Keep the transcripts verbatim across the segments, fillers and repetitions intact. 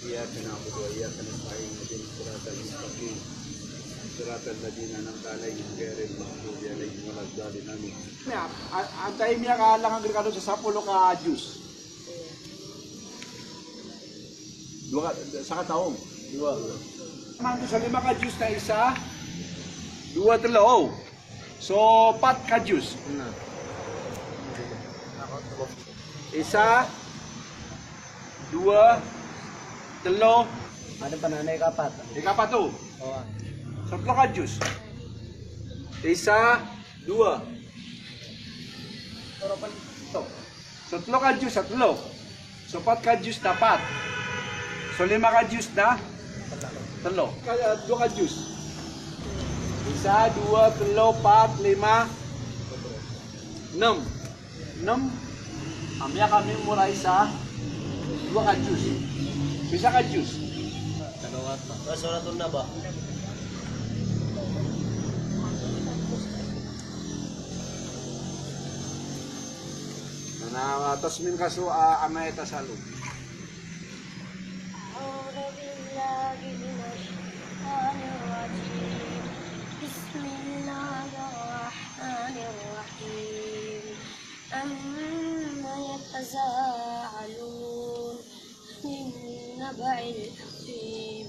إياك نعبد وإياك نستعين، اهدنا الصراط المستقيم، صراط الذين أنعمت عليهم غير المغضوب عليهم ولا الضالين. Amin. Na, a-, antaa i miyakalangan rkano sa sapolo ka juz? Dowa ka, sa kataw? Dowa. Manto sa lima ka juz na isa, dowa, tlo. So pat ka juz. Na. Isa, dowa, tlo. Adn pn a ikapat. Ikapat oto. Oo. So tlo ka juz. Isa, dowa. So tlo ka juz na tlo. So pat ka juz na pat. So lima ka juz na tlo. Ka, dowa ka juz. Isa, dowa, tlo, pat, lima, nem. Nem a miyaka-memorize sa dowa ka juz. Isa ka juz. Suratun Naba. Na, tasmin ka so, a, amay ta sa lo. أعوذ بالله من الشيطان الرجيم. بسم الله الرحمن الرحيم. عم يتساءلون. عن النبأ العظيم.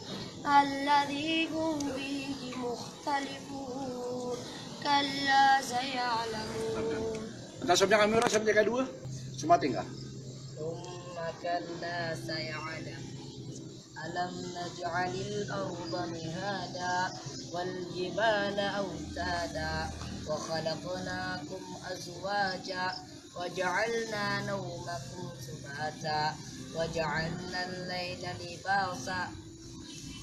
الذي هم فيه مختلفون. كلا سيعلمون. Antaa so miyaka-memorize, so miyakadowa? So matingka. ثم كلا سيعلمون. ألم نجعل الأرض مهادا والجبال أوتادا وخلقناكم أزواجا وجعلنا نومكم سباتا وجعلنا الليل لباسا.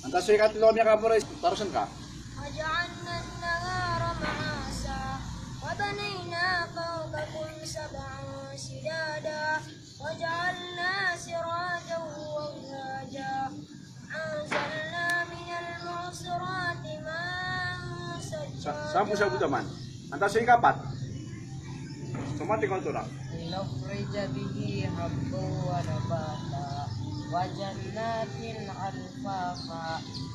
Antaa so ikatlo a miyaka-memorize, tarosen ka. وجعلنا النهار معاشا وبنينا فوقكم سبعا شدادا وجعلنا سراجا وهاجا. أنزلنا من المعصرات ماء ثجاجا. Sa-, sampo sa botaman. Antaa so ikapat? So matingka oto ra. لنخرج به حبا ونباتا وجنات ألفافا.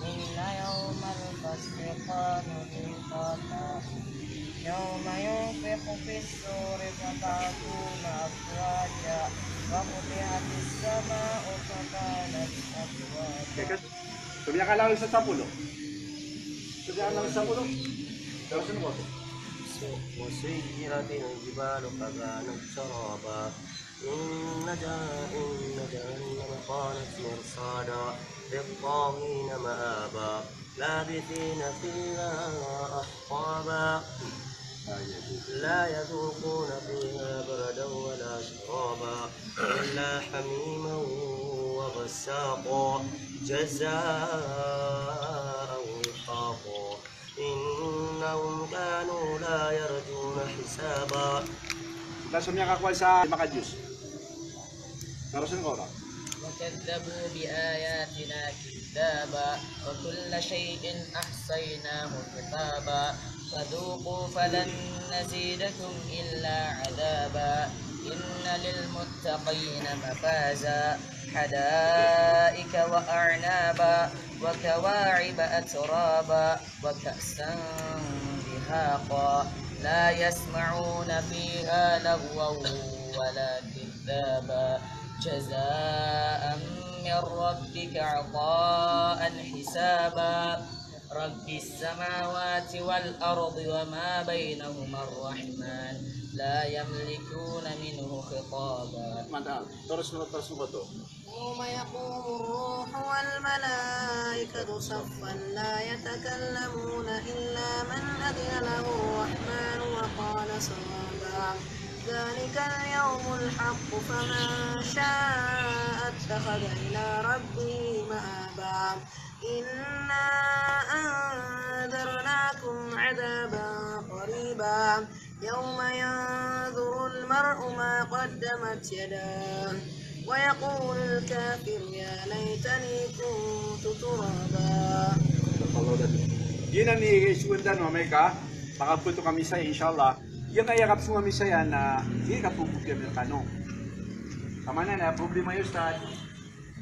إن يوم الفصل كان ميقاتا. يوم ينفخ في الصور فتأتون أفواجا وفتحت السماء فكانت أبوابا. So miyakalangan sa sapolo. So miyakalangan sa sapolo. Tarosen ka oto. وسيرت الجبال فكانت سرابا. إن جه-، إن جهنم كانت مرصادا. للطاغين مآبا. لابثين فيها أحقابا. لا يذوقون فيها بردا ولا شرابا. إلا حميما وغساقا. جزاء وفاقا. إنهم كانوا لا يرجون حسابا. Antaa so miyakakowa sa lima ka juz? Tarosen ka oto ra. وكذبوا بآياتنا كذابا وكل شيء أحصيناه كتابا فذوقوا فلن نزيدكم إلا عذابا إن للمتقين مفازا حدائق وأعنابا وكواعب أترابا وكأسا دهاقا لا يسمعون فيها لغوا ولا كذابا جزاء من ربك عطاء حسابا رب السماوات والأرض وما بينهما الرحمن لا يملكون منه خطابا. Mantap. Terus, terus, terus. يوم يقوم الروح والملائكة صفا لا يتكلمون إلا من أذن له الرحمن وقال صوابا. ذلك اليوم الحق فمن شاء اتخذ إلى ربه مآبا. إنا أنذرناكم عذابا قريبا. يوم ينظر المرء ما قدمت يداه ويقول الكافر يا ليتني كنت ترابا. Giyanan i isowan tano amay ka makaboto kami saya, insha Allah. Giyangkaya kapsong ami saya na, giyangkaya kapobot ami rkano. Ka maana na problema iyo, Ustadh.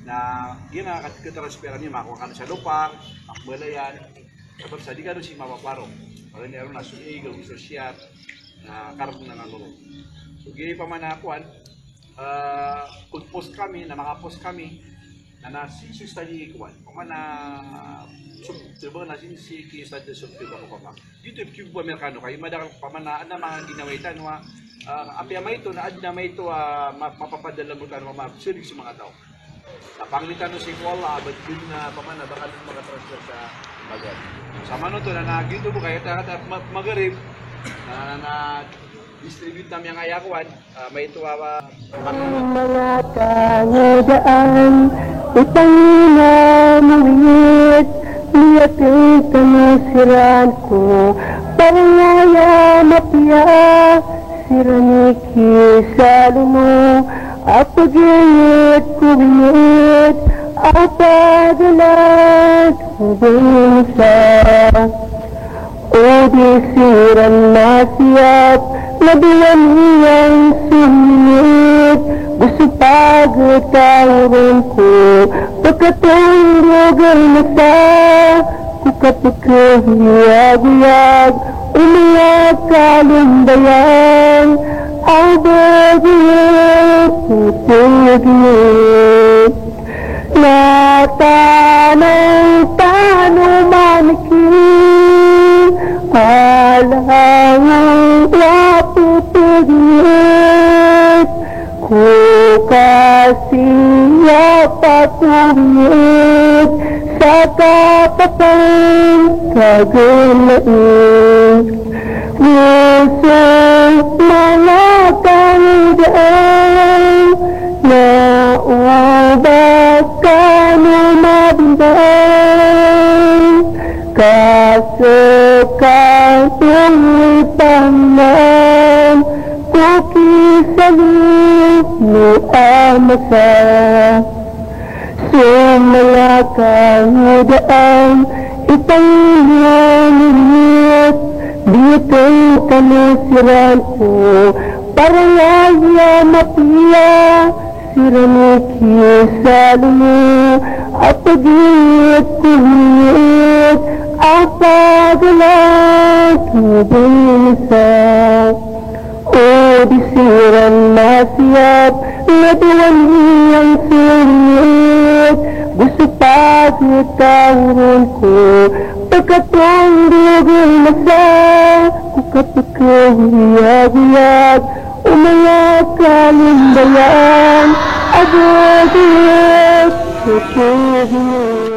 Na giya na kat-, katransferan iyo, makowa kano sa lopa, makbalayan, sabap sa di kano sii mapaparo. Para niyan ron na so ig ago so siyat, na karna na lolo. So giya pamana kowan, ah, kon post kami, na makapost kami, na, na sii so study kowan. Pamana, so, diba na sii, sii ki study so, diba ko pama. Giyoto i pkibo Amerikano, ka i madakl pamana adn a manga ginawai tano a, ah, apiya maito na adn a maito a ma-, mapapadalm o tano a mapsrig so manga taw. Sa pangni tano sii ko Allah, a ba dn na pamana ba kano makatransfer sa Maghrib. Sa manoto na, na giyoto bo kaya ta, ta ma-, Maghrib, na, na, na distribute ami angkaya kowan. Ah, maito a ba? Manga tangodaan, o Panginoon mo wit, miyateng tano siran ko parangay a mapiya, siran i kisalomo a pagingit ko bingit a pagalag o bansa. O di siran masiyap na diwani ang sumilip, go so pagtaw ron ko pkatondog a masa, ko kapkhagoyagoyag o manga kalombayan a bago ko pagingit. Na tanang tano man ki alang a pepegit ko kasiyap a pegit sa kapapantag a lait. Go so manga tangodaan na o ba kano mabimbang, ka so kano i pangnan ko kisalomo a masa. So manga tangodaan, o Panginoon mo wit, biyateng tano siran ko parangay a mapiya, siran i kisalomo a pagingit ko bingit a pagalag o bansa. O di siran masiyap na diwani ang sumilip, go so pagtaw ron ko pkatondog a masa, ko kapkhagoyagoyag o manga kalombayan a gagawad ko pagingit.